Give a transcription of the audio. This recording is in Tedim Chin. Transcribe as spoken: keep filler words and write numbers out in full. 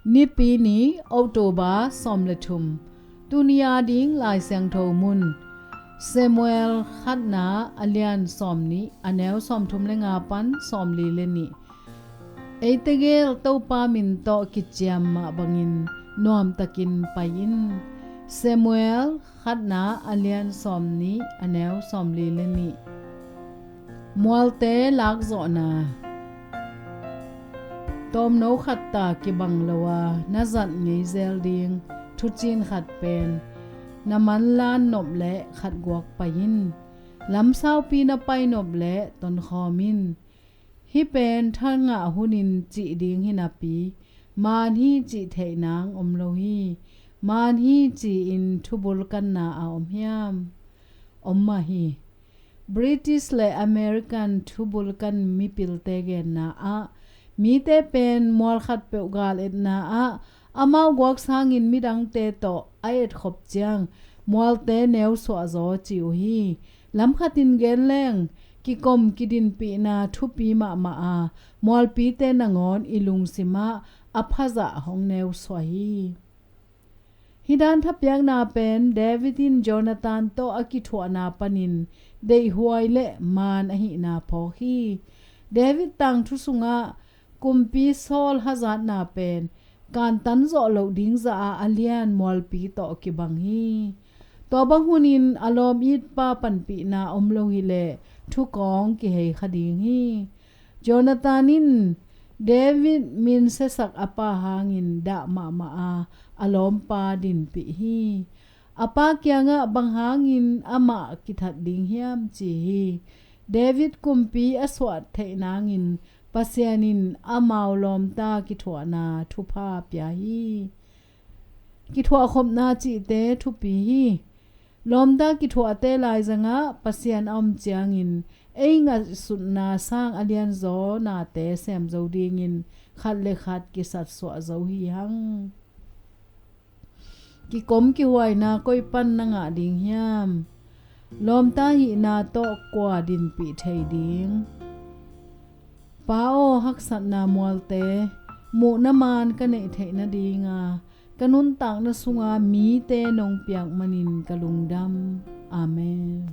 Nipi ni, October sawm le thum. Tuni a ding Lai Siangtho mun, Samuel khatna a lian sawm nih, a neu sawm thum le nga pan sawm li le nih. Eite gel Topa min tawh kiciam mah bangin nuamtakin pai in. Samuel khatna a lian sawm nih, a neu sawm li le nih. Mualte lakzawhna. Tawmno khat ta kibang lo a na zat ngei zel ding thucin khat pen, na manlan nop leh khat guak pai in. Lamsaupi na pai nop leh tonkhawm in. Hih pen thangah hunin cih ding hi napi, maan hi cih theih nang om lo hi. Maan hi ci-in thubul kanna a om hiam? Om mah hi. British le American thubul kan mipilte genna ah, mite pen mual khat peuh gal etna ah amau guak sangin midangte tawh a etkhop ciang mualte neusuah zaw ci uh hi. Lamkhatin gen leng, kikom kidinpihna thupi mahmah a, mualpite nangawn i lungsim ah a phazah hong neusuah hi. Hih dan thapiakna pen David in Jonathan tawh a kithuahna panin deihhuai le maan ahihna phawk hi. David tangthu sungah kumpi Saul hazatna pen kantan zawh loh ding zah a a lian mualpi tawh kibang hi. Tua bang hunin a lawm itpa panpihna om lo hileh thukawng kihei kha ding hi. Jonathan in David min siasak a pa hangin dah mahmah a, a lawmpa dinpih hi. A pa kiangah bang hangin amah kithat ding hiam ci hi. David kumpi a suah theih nangin Pasian in amau lawmta kithuahna thupha pia hi. Kithuahkhopna cihte thupi hi. Lawmta kithuahte laizangah Pasian a om ciangin ei ngaihsutna sang a lianzaw nate sem zo dingin khat le khat kisatsuah zo hi hang. Kikom kihuaina koi pan na ngah ding hiam? Lawmta hihna tawh kua dinpih thei ding? Pa aw, haksatna mualte, muhna maan ka neih theih nadinga ka nuntakna sunga mite nong piak manin ka lungdam. Amen.